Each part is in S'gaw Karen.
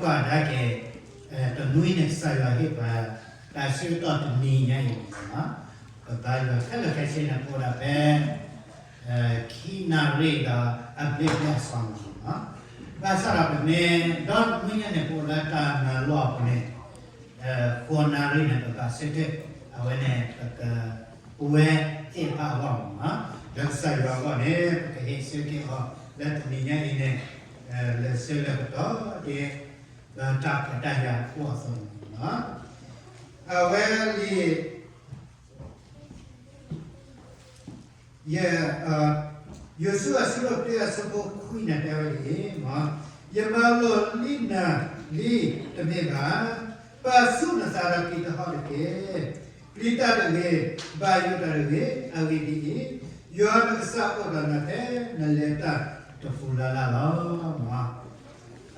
ဘၣ်ဒၣ်က့ၤ တနွံန့ၣ် ကစၢ်ယွၤဟ့ၣ်ပှၤ တၢ်ဆၢကတီၢ်တနံၤညါအံၤန့ၣ်လီၤ. ပဘါယွၤခဲလၢာ်ခဲဆ့န့ၣ် ပအိၣ်ဒၣ်ဖဲ ခံနၣ်ရံၣ်ဒီးအဘျ့ဘျ့အစီၤန့ၣ်လီၤ. ဘၣ်ဆၣ်ဒီးပမ့ၢ် ဒီနွံညါန့ၣ် ပအိၣ်လၢတၢ်မၤလိအပူၤန့ၣ် ဃိးနၣ်ရံၣ်န့ၣ် ပဘၣ်ဆၢထၢၣ် အဝဲန့ၣ် ပက ပဝဲသ့ၣ်တဖၣ်အဂီၢ်န့ၣ်လီၤ. လၢကစၢ်ယွၤအဂီၢ်န့ၣ် ပကဟ့ၣ်ဆၢက့ၤအီၤ လၢတနံၤညါအံၤန့ၣ် လၢာ်ဆၢလၢာ်ကတီၢ်ဒဲး ဒီးတၢ်ခွဲးတၢ်ယာ်အဃိအသိးန့ၣ်လီၤ. အဝဲလံာ် ယ ယိၤၡူအဆၢဒိၣ်တၢ အဆၢဖိခွံန့ၣ် တဲဝဲဒ်အံၤ, ယမၤလိာ်လံနၤလံတမ့ၢ်ဘၣ်, ပာ်ဆူၣ်နသးဒီးက့ၤတဟီၣ်တက့ၢ်. ပျံၤတၢ်တဂ့ၤ, ဘၣ်ယိၣ်တၢ်တဂ့ၤ, အဂ့ၢ်ဒ်အံၤ, ယွၤနကစၢ်အိၣ်ဒီးနၤဖဲနလဲၤတၢ်တပူၤလၢ်လၢ်လီၤ.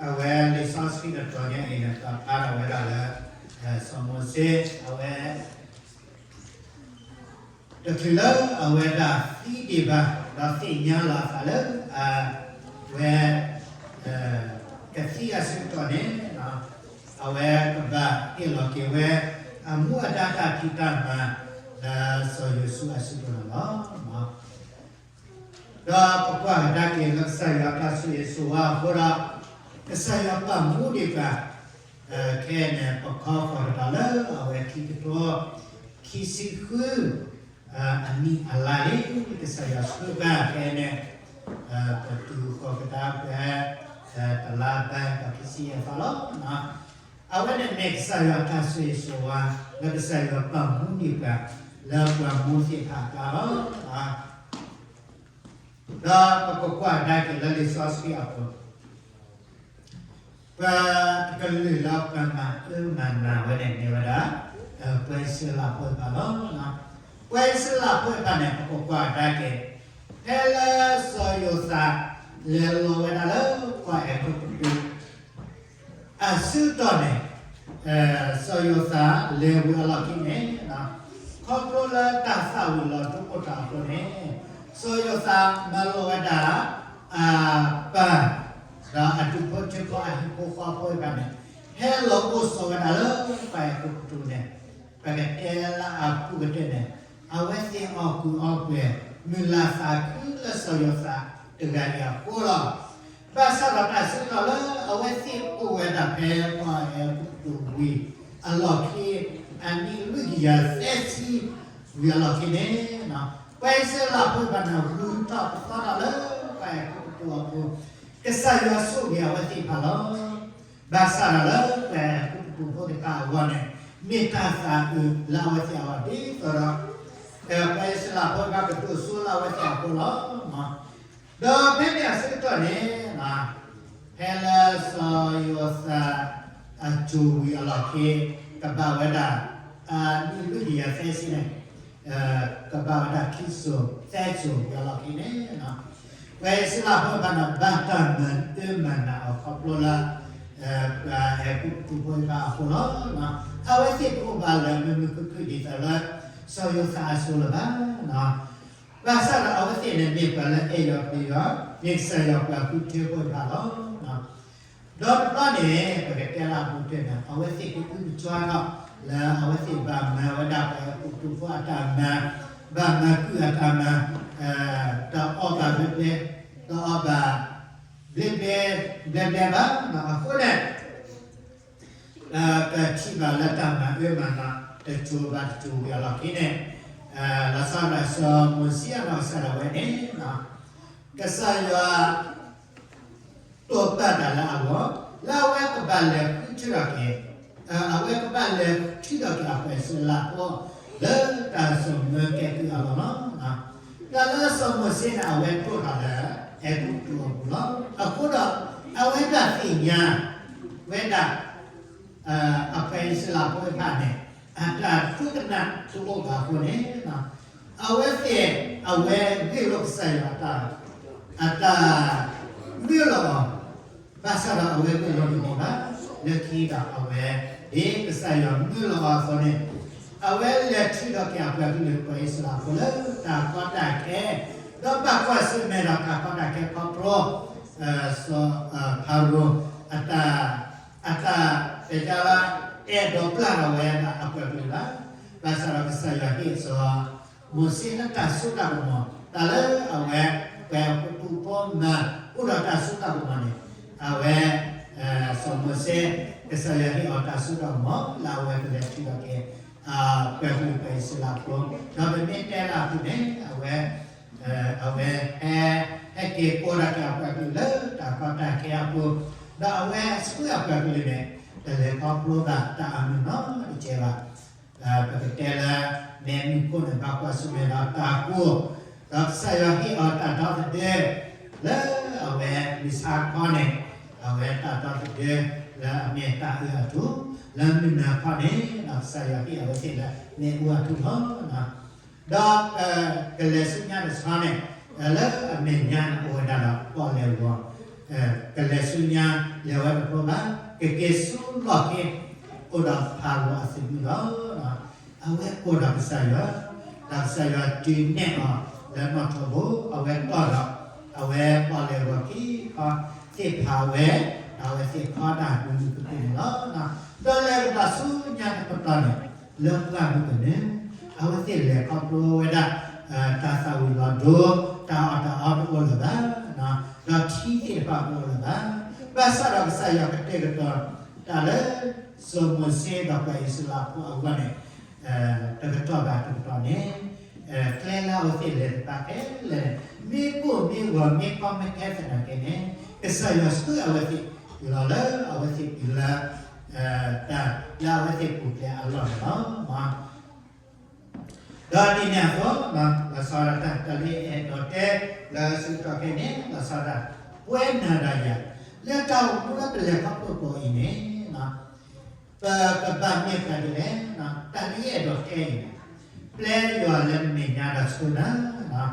အဝဲလံာ်စီဆှံတတီၤညါအံၤန့ၣ် ပာ်ဖျါထီၣ်ဝဲဒၣ်လၢ စီၤမိၤၡ့ အဝဲ တချုးလၢအဝဲဒၣ်သံဒံးဘၣ် ဒီးသ့ၣ်ညါလီၤအသးလၢ အဝဲ ကသံအဆၢကတီၢ်န့ၣ် အဝဲကဘၣ်ဟ့ၣ်လီၤက့ၤဝဲ အမူအဒါတၢ်ဖံးတၢ်မၤ လၢစီၤယိၤၡူအစုပူၤန့ၣ်လီၤ. ဒီးပကွၢ်ကဒါက့ၤလၢကစၢ်ယွၤတၢ်ဆိၣ်ဂ့ၤဆိၣ်ဝါအဃိဒီး ကစၢ်ယွၤပာ်မူဒံးပှၤ ခဲအံၤန့ၣ် ပခီဃီၤကဒီးလၢအဝဲခံကထိ ခံဆံဃု အနံၣ်အလါလံ, ကစၢ်ယွၤဆှၢပှၤခဲအံၤန့ၣ် ပတုၤဃီၤကဒါပှၤ တလါဘၣ်ဒီးခံဆံယဲၢ်သီလီၤ. အဝဲန့ၣ်မ့ၢ်ကစၢ်ယွၤတၢ်ဆိၣ်ဂ့ၤဆိၣ်ဝါ လၢကစၢ်ယွၤပာ်မူဒံးပှၤ လၢပှၤမူသ့ၣ်တဖၣ်အကျါလီၤ. ဒီးပကကွၢ်ကဒါက့ၤလၢလံာ်စီဆှံအပူၤ ပှၤတကလုာ်လၢပှၤမၤအၢမၤနးဝဲန့ၣ်မ့ၢ်ဝဲဒၣ် ပှၤအံၣ်စရ့လးဖိတဖၣ်လီၤ. ပှၤအံၣ်စရ့လးဖိတဖၣ်န့ၣ် ပကကွၢ်ကဒါက့ၤ ဖဲလၢစီၤယိၤသး လဲၤလီၤဝဲဒၣ်လၢကီၢ်အဲၤကူပတူး အဆၢကတီၢ်န့ၣ် စီၤယိၤသးလဲၤဝံၤအလီၢ်ခံန့ၣ် ခီဖျိလၢတၢ်သၣ်ဝံၤလီၤဒိအိၣ်ထီၣ်အဃိန့ၣ် စီၤယိၤသးမၢလီၤဝဲဒၣ် အပၢ် ဒီးအဒူၣ်ဖိထၢဖိအဟံၣ်ဖိဃီဖိတဖၣ်န့ၣ် ဟဲလီၤအိၣ်ဆိးဝဲဒၣ်လၢကီၢ်အဲၤကူပတူးန့ၣ် ပကတဲလၢအပူၤကတၢၢ်န့ၣ် အဝဲသ့ၣ်အီၣ်ကူးအီပှဲၤ မုာ်လၤသးခုလၢစီၤယိၤသးတဂၤအံၤအဃိလီၤ. ဘၣ်ဆၣ်ဒီးတၢ်ဆၢကတီၢ်လၢအဝဲသ့ၣ်အိၣ်ဝဲဒၣ်ဖဲကီၢ်အဲၤကူပတူးဝံၤအလီၢ်ခံ အနံၣ်လွံၢ်ကယၤသၢဆံဝံၤအလီၢ်ခံန့ၣ် ပှၤအံၣ်စရ့လးဖိတဖၣ်န့ၣ် ဂုၤထီၣ်ပသီထီၣ်လၢကီၢ်အဲၤကူပတူးအပူၤ ကစၢ်ယွၤဆိၣ်ဂ့ၤအဝဲသ့ၣ်တဖၣ်လီၤ. ဘၣ်ဆၣ်ဒီးလၢပှၤအဲၤကူပတူးဖိသ့ၣ်တဖၣ်အဂီၢ်န့ၣ် မ့ၢ်တၢ်သးအုးလၢအဝဲသ့ၣ်အဂီၢ်ဒ်သိးဒီး ပှၤအံၣ်စရ့လးဖိတဖၣ်ကဒိၣ်စိလၢအဝဲသ့ၣ်အဃိလီၤ. ဒီးဖဲန့ၣ်အဆၢကတီၢ်န့ၣ် ဖဲလၢစီၤယိၤသးအစိၤဝံၤအလီၢ်ခံ ကဘၣ်ဝဲဒၣ် အနံၣ်လွံၢ်ကယၤသၢဆံန့ၣ် ကဘၣ်ဝဲဒၣ်ခံစိၤသၢစိၤဝံၤအလီၢ်ခံန့ၣ် ပှၤအံၣ်စရ့လးဖိတဖၣ်န့ၣ် ဘၣ်တၢ်မၤအၢမၤနးအီၤခီဖျိလၢ ပှၤအဲၤကူပတူးဖိတဖၣ်အဃိလီၤ. အဝဲသ့ၣ်တအိၣ်ဘၣ်လၢမုာ်မုာ်ခုၣ်ခုၣ်ဒ်သိးလၢ စီၤယိၤသးအစိၤလၢၤဘၣ်. ဘၣ်ဆၣ်ဒီးအဝဲသ့ၣ်န့ၣ် မ့ၢ်ပှၤလၢအဲၣ်ယွၤပျံၤယွၤ, မ့ၢ်ကစၢ်ယွၤပှၤဃုထၢဖိတဖၣ်လီၤ. ဒီးတဘျီန့ၣ် ပကတဲလၢအပူၤတဖၣ်န့ၣ် အဝဲသ့ၣ်ကအုကစွါထီၣ် လၢအဝဲသ့ၣ်ဘၣ်မၤဝဲဒၣ်ပှၤအဲၤကူပတူးဖိအတၢ်မၤ, ဘၣ်မၤကုၢ်အတၢ်မၤ, တအီၣ်ဘၣ်ဘျဲဘျဲ, တအီၣ်ဘၣ် ဘျဲဘျဲ, ဘျဲဘျဲဘၣ်. အဃိန့ၣ် ပထံၣ်ဘၣ်လၢတၢ်မၤအၢမၤနးတစိၤဘၣ်တစိၤဝံၤအလီၢ်ခံန့ၣ်, လီၤဆီဒၣ်တၢ်စီၤမိၤၡ့အနီၢ်ကစၢ်ဒၣ်ဝဲန့ၣ်, ကစၢ်ယွၤ တိာ်ပာ်တၢ်လၢအဂီၢ်, လၢအဝဲကဘၣ်လဲၤဃုထၢထီၣ်က့ၤ, အဝဲကဘၣ်လဲၤထုးထီၣ်က့ၤအပှၤအံၣ်စရ့လးဖိ လၢတၢ်ဆိၣ်မၢကဲကုၢ်အဂီၢ်လီၤ. တၢ်လၢစီၤမိၤၡ့န့ၣ် အဝဲဒိၣ်ထီၣ်လၢ အဲၤကူပတူးအပူၤလီၤ. အဃိဒီး အဝဲဒၣ်သ့ၣ်ညါဝဲဒၣ် အပှၤအံၣ်စရ့လးဖိတဖၣ်န့ၣ် အတၢ်ဒိကနၣ်တအိၣ်ဘၣ်အဃိန့ၣ်, အဝဲသ့ၣ် အဝဲဂ့ၢ်လိာ်ကစၢ်ယွၤ အတၢ်မၢလီၤအီၤ, ဘၣ်ဆၣ်ဒီးအဝဲဂ့ၢ်လိာ်တန့ၢ်ဘၣ်, လၢခံဒီးအဝဲ ဒ်ကစၢ်ယွၤမၢလီၤအီၤအသိးန့ၣ်, အဝဲလဲၤထုးထီၣ်က့ၤအပှၤကလုာ်ပှၤအံၣ်စရ့လးဖိလၢတၢ်ကီတၢ်ခဲ, ဒီးဘၣ်ကွၢ်ဆၢၣ်မဲာ်ဒီးတၢ်ကီတၢ်ခဲခီဖျိ စီၤဖၤရိၤအတၢ် အတၢ်တဲလၢ အဲၣ်ဒိးပျၢ်ထီၣ်ဝဲဒၣ်အပှၤကလုာ်လီၤ. ဘၣ်ဆၣ်ဒီးကစၢ်ယွၤဟ့ၣ်စီၤမိၤၡ့လၢတၢ်စိတၢ်ကမီၤ တၢ်လၢအဝဲ ပှၤကူၣ်ဖိမၤအိၣ်ဒီးတၢ်စိတၢ်ကမီၤန့ၣ် အဝဲ စီၤမိၤၡ့ ကစၢ်ယွၤဟ့ၣ်အီၤတၢ်စိတၢ်ကမီၤ လၢအဝဲကလဲၤထံၣ်ဒီးက့ၤ ပှၤကလုာ်ပှၤအံၣ်စရ့လးဖိ ဒီးပမ့ၢ်တဲလၢအပူၤန့ၣ် အဝဲ အဝဲဟဲ ဟဲက့ၤကိးဒီးက့ၤအပှၤကလုာ်လၢတၢ်ကီတၢ်ခဲအပူၤ, ဒီးအဝဲဆှၢအပှၤကလုာ်န့ၣ် တလဲၤခီဖျိဘၣ်တၢ်အမုာ်နီတစဲးဘၣ်. ပကတဲလၢ မ့ၢ်မုၢ်ခိၣ်န့ၣ် ဘၣ်ကွၢ်ဆၢၣ်မဲာ်ဒီးတၢ်ကိၢ်, ဒီးကစၢ်ယွၤဟ့ၣ်အီၤတၢ်ဒီသဒၢ လၢအဝဲမုၢ်ဆါခီန့ၣ် အဝဲတၢ်ဒီသဒၢ လၢအမ့ၢ်တၢ်အၢၣ်အထူၣ်, လၢမုၢ်နၤခီန့ၣ် ဒီးကစၢ်ယွၤဟ့ၣ်အဝဲသ့ၣ်လၢမ့ၣ်အူအထူၣ်လီၤ. ဒီး ကလဲၤဆူညါတဆီန့ၣ် လၢအမဲာ်ညါန့ၣ်အိၣ်ဝဲဒၣ်ဒီးပီၣ်လဲၣ်ဂီၤ, ကလဲၤဆူညါလဲၤဝဲတဖျိဘၣ်, ကက့ၤဆူလီၢ်ခံ အိၣ်ဒီးဖၤရိၤအသုးမုၢ်လီၤ. အဝဲကိးဒီးကစၢ်ယွၤ, ဒီးကစၢ်ယွၤဒုးနဲၣ်အီၤလၢနီၣ်ထိးဘိ, အဝဲတီၢ်ဒီး အဝဲပီၣ်လဲၣ်ဂီၤခံခီ သ့ၣ်ဖးဝဲ, ဒီးအဝဲသ့ၣ်ခီတၢ်ဒူဒူကပုာ်န့ၣ်လီၤ. ဒီးလဲၤကဒီးဆူညါတပတီၢ်န့ၣ် လၢပှၢ်မုၢ်ကနၢ, အဝဲသ့ၣ်လဲၤခီဖျိဝဲဒၣ် တၢ်သၣ်ဝံၤလီၤဒိ, တၢ်အီၣ်တၢ်အီတအိၣ်လၢၤဘၣ်, ဒီးထံသ့ၣ်တဖၣ်တအိၣ်လၢၤဘၣ်. ဘၣ်ဆၣ်ဒီးကစၢ်ယွၤကတဲာ်ကတီၤ တၢ်လၢ စီၤမိၤၡ့ဒီးပှၤအံၣ်စရ့လးဖိအဂီၢ်န့ၣ် တကတီၢ်ဘၣ်တကတီၢ်န့ၣ် ကျဲလၢအဝဲသ့ၣ်လဲၤတဖၣ်ခဲလၢာ်န့ၣ် မ့ၢ်ကိၢ်မ့ၢ်ဂီၤမ့ၢ်ကီမ့ၢ်ခဲသနာ်က့န့ၣ် ကစၢ်ယွၤဆှၢအဝဲသ့ၣ်လီၤလၢအဝဲသ့ၣ်ပူၤလၢ တၢ်လၢအဝဲသ့ၣ်ပူၤဖျဲးအလီၢ်န့ၣ်လီၤ. ဒီးဒ်န့ၣ်အသိး လီၤဆီဒၣ်တၢ် တၢ်လၢအဲၣ်ဒိးတဲ လၢဆၢကတီၢ်ခဲအံၤန့ၣ် လီၤဆီဒၣ် ပဝဲနၤဒီးယၤ လၢတၢ်အိၣ်မူလၢပလဲၤခီဖျိကိးအံၤန့ၣ် ပကဘၣ်မ့ၢ်ပှၤဒ်လဲၣ်, တၢ်လၢယအဲၣ်ဒိးတဲအံၤန့ၣ် ပျဲယွၤလၢနမဲာ်ညါဒီးဆှၢနၤ,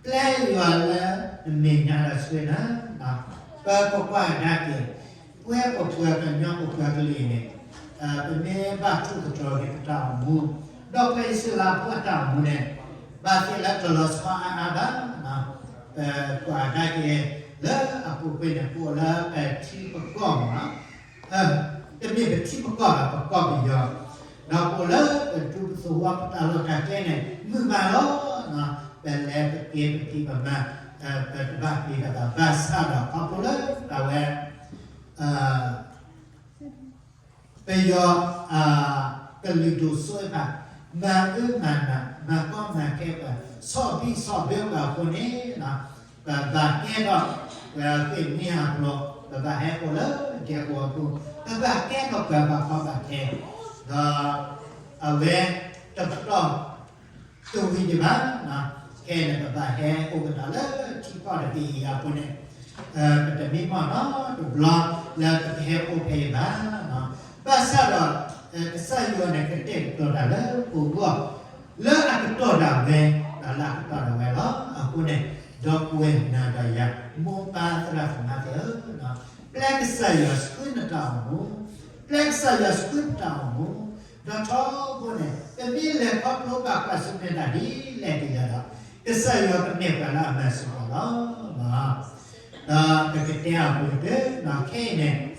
ပျဲယွၤလၢနမဲာ်ညါဒီးဆှၢနၤ, ပကကွၢ်ကဒါက့ၤ ပဝဲပပှၤကညီပပှၤကလုာ်အံၤန့ၣ် ပမ့ၢ်ဘၣ်ထူးကတီၤက့ၤပတၢ်အိၣ်မူ, ဒီးပှၤအံၣ်စရ့လးဖိအတၢ်အိၣ်မူန့ၣ် ဘၣ်သ့ၣ်လၢတလီၤဆီအါအါဘၣ်, ပကွၢ်ကဒါက့ၤ လၢအပူၤကွံာ်န့ၣ် ပအိၣ်လၢပထံပကီၢ်မး တမ့ၢ်ပထံပကီၢ်ဘၣ် ပကီၢ်ပယီၤ, ဒီးပအိၣ်လၢပဒူပသဝီပတၢ်လီၢ်တၢ်ကျဲန့ၣ် မုာ်မးလီၤ. ပလဲၤပက့ၤပဖံးပမၤ ပတဘၣ်ပျံၤတၢ်ဘၣ် ဘၣ်ဆၣ်ဒီးခီဖျိလၢအဝဲ ပယီၤ ကလုာ်ဒိၣ်စိသ့ၣ်တဖၣ် မၤအၢမၤနး မၤကီမၤခဲပှၤ ဆီၣ်ဘံၣ်ဆီၣ်ဘၢပှၤအဃိန့ၣ် ပဘၣ်ကဲထီၣ် ပှၤဃ့ၢ်မှံဟးဖျိး ပဘၣ်ဟဲအိၣ်လၢဒဲကဝီၤပူၤ ပဘၣ်ကဲထီၣ်ပှၤဘၣ်ကီဘၣ်ခဲ ဒီးအဝဲတပတီၢ် တဝံၤဒံးဘၣ်, ခဲအံၤန့ၣ်ပဘၣ်ဟဲအိၣ်ကဒီးလၢထံကီၢ်တဘ့ၣ်အံၤအဃိန့ၣ် ပတမ့ၢ်မီၢ်နီတဘျီလၢပကဟဲအိၣ်ဖဲအံၤဘၣ်. ဘၣ်ဆၣ်ဒီး ကစၢ်ယွၤန့ၣ်ကတဲာ်ကတီၤတၢ်လၢပဂီၢ် လၢအကတီၢ်ဒၣ်ဝဲ ဒီးလၢအကတီၢ်ဒၣ်ဝဲလီၤ. အဃိန့ၣ် ဒီပုၢ်ဝဲၢ်နၤဒီးယၤ မိၢ်ပၢ်သရၣ်သမါသ့ၣ်ဧၢ, ပျဲကစၢ်ယွၤဆှၢနတၢ်အိၣ်မူ, ပျဲကစၢ်ယွၤဆှၢပတၢ်အိၣ်မူ, ဒီးထီဘိန့ၣ် ပမ့ၢ်လဲၤခီဖျိဘၣ်ကွၢ်ဆၢၣ်မဲာ်တၢ်ဒ်လဲၣ်ဒ်လဲၣ်ဒီး ကစၢ်ယွၤကမ့ၢ်ပှၤလၢအမၤစၢၤပှၤလီၤ. ဒီးပကတဲအပူၤကတၢၢ် ခဲအံၤန့ၣ်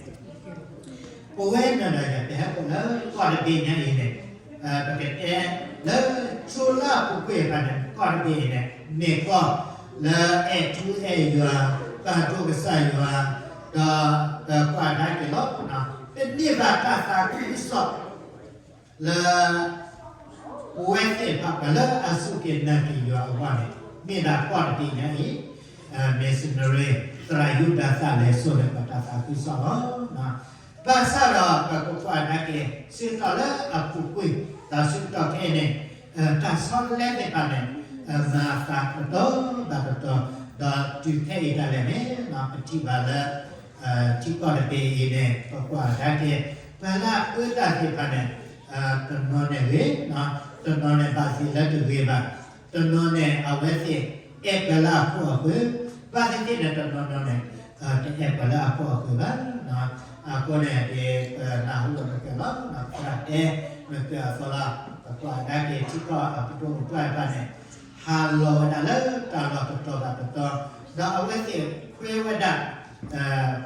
ပဝဲနၤဒီးယၤ ပဟဲအိၣ်လၢကီၢ်တဘ့ၣ်ညါအံၤန့ၣ် ပကတဲလၢ ဆိလၢအပူၤကွံာ်တဖၣ်န့ၣ် ကီၢ်တဘ့ၣ်အံၤန့ၣ် မ့ၢ်ကီၢ်လၢအဲၣ်ထူအဲၣ်ယွၤ ပာ်ဒိၣ်ကစၢ်ယွၤ ဒီးပကွၢ်ကဒါက့ၤလီၤ. ပန့ၢ်ဘၣ်တၢ်သးခုကစီၣ် လၢ ပဝဲသ့ၣ်တဖၣ်ပှၤလၢအစူၢ်က့ၤနာ်က့ၤယွၤအဂီၢ်န့ၣ် မ့ၢ်ဒၣ်ကီၢ်တဘ့ၣ်ညါအံၤ missionary သရၣ်ယူဒၤသၣ်လဲၤစိၤန့ၣ် ပတၢ်သးခုကစီၣ်လီၤ. ဘၣ်ဆၣ်ဒီးပကကွၢ်ကဒါက့ၤ ဆၢကတီၢ်လၢအပူၤကွံာ် ဒီးဆၢကတီၢ်ခဲအံၤန့ၣ် တၢ်ဆီတလဲသ့ၣ်တဖၣ်န့ၣ် မၤအသးတတီၤဘၣ်တတီၤ ဒီးတုၤခဲအံၤဒၣ်လဲာ်န့ၣ် ပထံၣ်ဘၣ်လၢ ထံကီၢ်တဘ့ၣ်အံၤန့ၣ် ပကွၢ်ကဒါက့ၤ ပှၤလၢအအၢတၢ်သ့ၣ်တဖၣ်န့ၣ် တနီၤန့ၣ်ဂ့ၤ, တနီၤန့ၣ်ဘၣ်သ့ၣ်လၢတဂ့ၤဘၣ်, တနီၤန့ၣ် အဝဲသ့ၣ်အဲၣ်ပှၤလၢအခိၣ်အဃၢၤ, ဘၣ်သ့ၣ်သ့ၣ်န့ၣ် တနီၤနီၤန့ၣ် တအဲၣ်ပှၤလၢအခိၣ်အဃၢၤဘၣ်. အဃိန့ၣ် ပနၢ်ဟူလၢမုၢ်ကၢၢ်လီၤ, ပသရၣ်တဲမုၢ်ကၢၢ်အသိးလီၤ. ပကွၢ်ကဒါက့ၤထံကီၢ်အပဒိၣ်ပပှၢ်တဖၣ်န့ၣ် ဟးလီၤဝဲဒၣ်လၢတၢ်လီၢ်တတီၤဘၣ်တတီၤ, ဒီးအဝဲသ့ၣ်ခွဲဝဲဒၣ်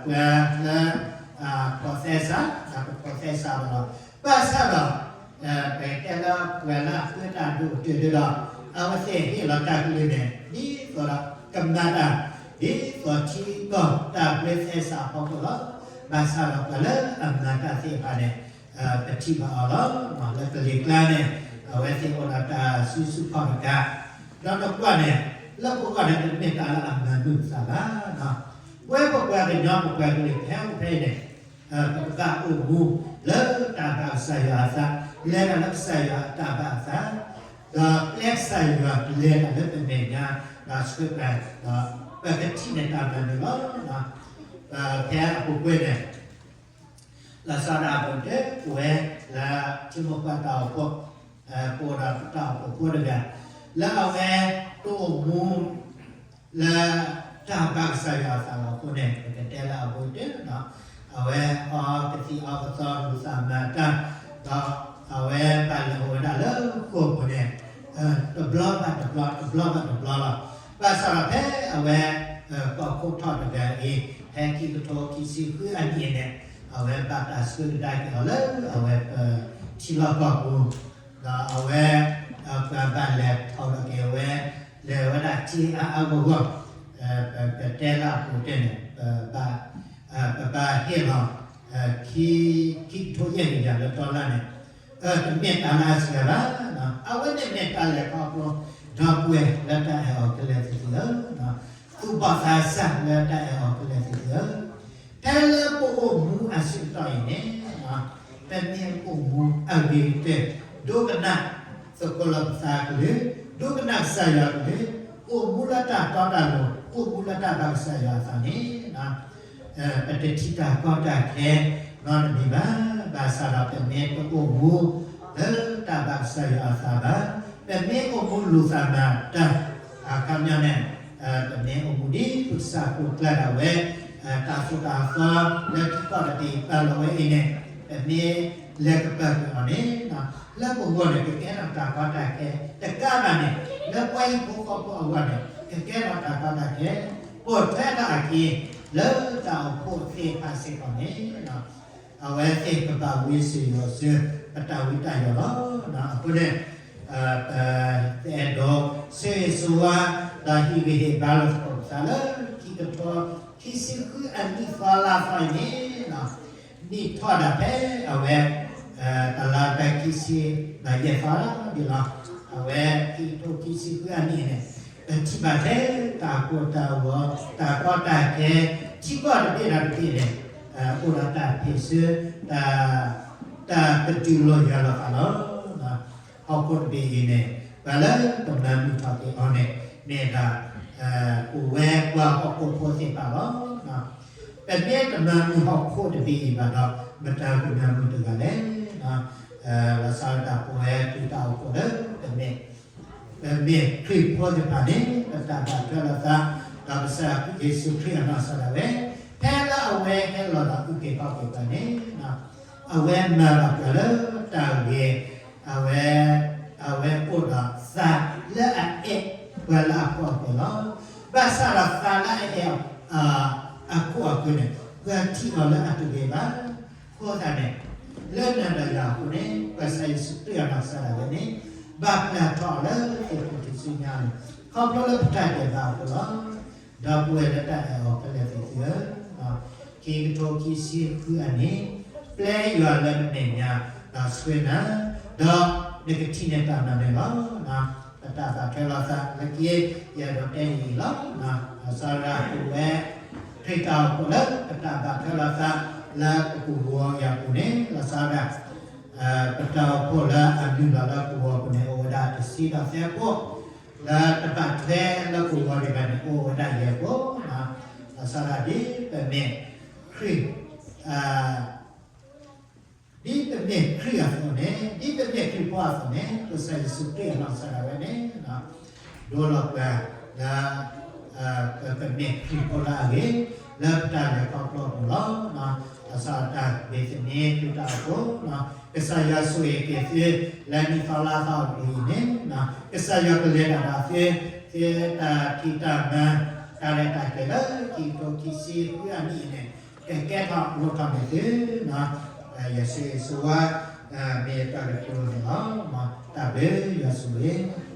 ပှၤလၢ ဖိးသဲစး, ဖိးသဲစးလီၤ. ဘၣ်ဆၣ်ဒီး ပကတဲလၢပှၤလၢအဃၢတၢ်ဒိၣ်ကတၢၢ်ဒၣ်ဒီး အဝဲသ့ၣ်ဟ့ၣ်လီၤတၢ်ကလုၢ်န့ၣ် ဒ်သိးဒီးကမၤတၢ် ဒ်သိးထံကီၢ်တၢ်ဘှီသဲစးအဖီခိၣ်လီၤ. ဘၣ်ဆၣ်ဒီးပှၤလၢအမၤတၢ်သ့ၣ်တဖၣ်န့ၣ် ပထံၣ်ဘၣ်အီၤလီၤ. လၢပလံာ်ကျါန့ၣ် အဝဲသ့ၣ်အိၣ်ဒီးတၢ်စုဆူၣ်ခီၣ်တကး, ဒီးနကွၢ်န့ၣ် လၢပဂီၢ်န့ၣ် တမ့ၢ်တၢ်လၢအမၤမုာ်ပသးဘၣ်. ပဝဲပပှၤကညီပပှၤကလုာ်ဖဲအိၣ်ဖဲအံၤန့ၣ် ပကဘၣ်အိၣ်မူလၢတၢ်ဘၣ်ကစၢ်ယွၤအသး, လဲၤတၢ်လၢကစၢ်ယွၤအတၢ်ဘၣ်အသး, ဒီးပျဲကစၢ်ယွၤပလဲၤတၢ်လၢပမဲာ်ညါ, ဒီးဆှၢပှၤ ဒီးပကထံၣ်န့ၢ်တၢ်မၤန့ၣ်လီၤ. ဖဲအပူၤကွံာ်န့ၣ် လီၤဆီဒၣ်တၢ်အပူၤတ့ၢ် ပဝဲလၢထံမိၢ်ပှၢ်တၢ်အိၣ်ဖှိၣ်, ပအိၣ်ဒီးပတၢ်အိၣ်ဖှိၣ်ဖိတဂၤ လၢအဝဲတအိၣ်မူ လၢတၢ်ဘၣ်ကစၢ်ယွၤအသးလီၤအဃိန့ၣ် ပကတဲလၢအပူၤတ့ၢ် အဝဲအီကသံၣ်အီကသီ လူၤသးမၤတၢ်, ဒီးအဝဲဘၣ်လဲၤအိၣ်ဝဲဒၣ်လၢဃိာ်ပူၤန့ၣ် တဘျီဘၣ်တဘျီ တဘျီဘၣ်တဘျီလီၤ. ဘၣ်ဆၣ်ဒီးဖဲအဝဲ ကီၢ်ခိၣ်ထီၣ်တဂၤအံၤ ဖဲခံကထိခံဆံဃုအနံၣ်န့ၣ် အဝဲဘၣ်တၢ်ဆှၢကဒါက့ၤအီၤလၢအဝဲပထံလီၢ်ကီၢ်ပူၤ, ဒီးအဝဲ ပှၤဘၣ်လဲၤထီၣ်လီၤက့ၤအဝဲ လဲၤဝဲဒၣ်ထံအါအါဂီၢ်ဂီၢ်, ပကတဲလၢအပူၤတ့ၢ်န့ၣ် ပဘၣ် ပဘၣ်ဟ့ၣ်လီၤ ခံ ခံကထိယဲၢ်ကယၤလၢ dollar န့ၣ် တမ့ၢ်တၢ်လၢအစှၤဘၣ်. အဝဲန့ၣ်မ့ၢ်တၢ်လဲၤခီဖျိ ဒီပုၢ်ဝဲၢ်လၢတၢ်အဲၣ်အီၤခဲလၢာ်သ့ၣ်သုဧၢ, သူၣ်ဘီၣ်သးစၢ်လၢတၢ်အဲၣ်အီၤခဲလၢာ်သ့ၣ်သုဧၢ, ဖဲလၢပအိၣ်မူအဆၢကတီၢ်အံၤန့ၣ် ပမ့ၢ်အိၣ်မူအဂ့ၤကတၢၢ် ဒိကနၣ်သကိးလီၤပသးကလုၢ်, ဒိကနၣ်ကစၢ်ယွၤကလုၢ်, အိၣ်မူလၢတၢ်တီတၢ်လိၤ, အိၣ်မူလၢတၢ်ဘၣ်ကစၢ်ယွၤအသးန့ၣ် ပတထံၣ်တၢ်ကီတၢ်ခဲနီတမံၤဘၣ်. ဘၣ်ဆၣ်ဒီးပမ့ၢ်တအိၣ်မူလၢတၢ်ဘၣ်ကစၢ်ယွၤအသးဘၣ်, ပမ့ၢ်အိၣ်မူလူၤသးမၤတၢ်အခီပညီန့ၣ် ပမ့ၢ်အိၣ်မူဒ်ပကစၢ်အကျိၤအကျဲဒၣ်ဝဲ တၢ်သိၣ်တၢ်သီလၢထံကီၢ်တဘ့ၣ်ပာ်လီၤဝဲအံၤန့ၣ် ပမ့ၢ်လဲၤကပၤကွံာ်အီၤန့ၣ် လၢပဂီၢ်န့ၣ် ကကဲထီၣ်တၢ်ကီတၢ်ခဲ, တကးဘၣ်န့ၣ် လၢပှၤဟံၣ်ဖိဃီဖိအဂီၢ်န့ၣ် ကကဲထီၣ်တၢ်ကီတၢ်ခဲ, ပိာ်ထွဲထီၣ်အခံ လၢတၢ်အိၣ်ဖှိၣ်သ့ၣ်တဖၣ်စ့ၢ်ကီးန့ၣ် အဝဲသ့ၣ်ကဘၣ်ဝံစ့ၢ်ကီးဆူ ပတၢ်ဝံတၢ်ယိးလီၤ. အဃိန့ၣ် ပအဲၣ်ဒိးဆၢဂ့ၤဆၢဝါ ဒီးဟ့ၣ်ဂံၢ်ဟ့ၣ်ဘါလိာ်သကိးပသးလၢ ခံကထိခံဆံဃုအနံၣ်သီလါသီအံၤန့ၣ် နံၣ်ထီၣ်ဒၣ်ဖဲအဝဲ တလါတၢ်ခံဆံဘၣ်ယဲၢ်သီဒံးလီၤ. အဝဲခံကထိခံဆံဃုအနံၣ်န့ၣ် ပထံၣ်ဘၣ်ထဲတၢ်ကိၢ်တၢ်ဂီၤ တၢ်ကီတၢ်ခဲ ထံကီၢ်တဘ့ၣ်ဒီးတဘ့ၣ်န့ၣ် အိၣ်ဒီးတၢ်ဖ့ၣ်ဆၢ တၢ် တၢ်ကတုၤလီၤယွၤလီၤသးလီၤ. ဟီၣ်ခိၣ်တဘ့ၣ်အံၤန့ၣ် ပှၤလၢကမၤမုာ်ထီၣ်က့ၤအီၤန့ၣ် မ့ၢ်ဒၣ် ပဝဲပှၤဟီၣ်ခိၣ်ဖိသ့ၣ်တဖၣ်လီၤ. ပမ့ၢ်တမၤမုာ်ဟီၣ်ခိၣ်တဘ့ၣ်အံၤဘၣ်ဒီး မတၤကမၤမုာ်တဂၤလဲၣ်. လီၤဆီဒၣ်တၢ်ပဝဲသုးတၢ်အိၣ်ဖှိၣ်လၢ ပမ့ၢ် ပမ့ၢ်ခရံာ်ဖိသ့ၣ်တဖၣ်န့ၣ် ပတၢ်ဘၣ်ထွဲလိာ်သး ဒီးကစၢ်ယ့ၣ်ၡူးခရံာ်အနီၢ်ကစၢ်ဒၣ်ဝဲ ဖဲလၢအဝဲဟဲလီၤဒီးအုၣ်က့ၤခီၣ်က့ၤပှၤန့ၣ် အဝဲမၤဘၣ်ပှၤလၢတၢ်ဂ့ၤ, အဝဲ အဝဲအိၣ်ဒီးသးလၢအအဲၣ်ပှၤလၢအဖှီၣ်အပှဲၤလီၤ. ဘၣ်ဆၣ်ဒီးသးလၢအအဲၣ် အခိၣ်အဃၢၤန့ၣ် ပှၤထံၣ်အီၤလၢအတဂ့ၤဘၣ်. အဃိသတးန့ၣ် လၢနၤဒီးယၤအဃိန့ၣ် ကစၢ်ယ့ၣ်ၡူးခရံာ်အနီၢ်ကစၢ်ဒၣ်ဝဲန့ၣ် ဘၣ်ပျၢ်ထီၣ်အီၤလၢသ့ၣ်ခိၣ်ထံးဆူညါန့ၣ် ခီဖျိလၢပတၢ်ဒဲးဘးအဃိလီၤ. ဒီပုၢ်ဝဲၢ်လၢတၢ်အဲၣ်အီၤခဲလၢာ်သ့ၣ်သုဧၢ, ခံကထိခံဆံဃုအနံၣ် ပျဲယွၤလၢနမဲာ်ညါ ဒီးဆှၢနၤ, ဒီးနကထံၣ်န့ၢ်တၢ်မၤနၢၤလီၤ. ပတၢ်ဘၣ်ထွဲလိာ်သးလၢခံ ယအဲၣ်ဒိးတဲန့ၣ်အံၤလီၤ. လီၤဆီဒၣ်တၢ်ပဝဲ ခရံာ်တၢ်အိၣ်ဖှိၣ်လၢပတၢ်ဘၣ်ထွဲလိာ်သးလၢပကဝီၤအံၤအပူၤန့ၣ် လီၤဆီဒၣ်တၢ် ပတၢ်အိၣ်ဖှိၣ်လၢအနုာ်လီၤလၢပဝီၤအပူၤန့ၣ် အိၣ်ဝဲဒၣ်တဆံဒီးသၢဖှိၣ်, လၢတဘၣ်ထွဲလၢပဝီၤဒံးဘၣ်န့ၣ် အိၣ်ဝဲဒၣ်ယဲၢ်ဖှိၣ်, လီၤဆီဒၣ်တၢ်ဒ်ပမ့ၢ်ခရံာ် ဒ်ပမ့ၢ်ခရံာ်အသိးန့ၣ် ဒ်ပမ့ၢ်ခရံာ်ဖိအသိးန့ၣ် ကစၢ်ယ့ၣ်ၡူးခရံာ်အနီၢ်ကစၢ်ဒၣ်ဝဲန့ၣ် ဒိလီၤပှၤလၢ ပမ့ၢ်ခရံာ်ဖိလၢအဂ့ၤ လၢပတၢ်လဲၤခီဖျိအပူၤလီၤ. လီၤဆီဒၣ်တၢ် ဘ့းသနံ သုးတၢ်အိၣ်ဖှိၣ်, ကစၢ်ယွၤဆိၣ်ဂ့ၤက့ၤသု လၢနံၣ်သီလါသီအပူၤအံၤန့ၣ်, ကစၢ်ယွၤကလဲၤတၢ်ဒီးသု သုတၢ်ဖံးတၢ်မၤ တၢ်ရဲၣ်တၢ်ကျဲၤလၢခံကထိခံဆံဃုအနံၣ်အံၤန့ၣ် ကကဲထီၣ်လိၣ်ထီၣ်န့ၣ်သု, ယဆ့ဆိဝါ မ့ၢ်တၢ်ကတိၤန့ၣ်လီၤ. တၢ်ဘျုးယွၤဆိၣ်ဂ့ၤ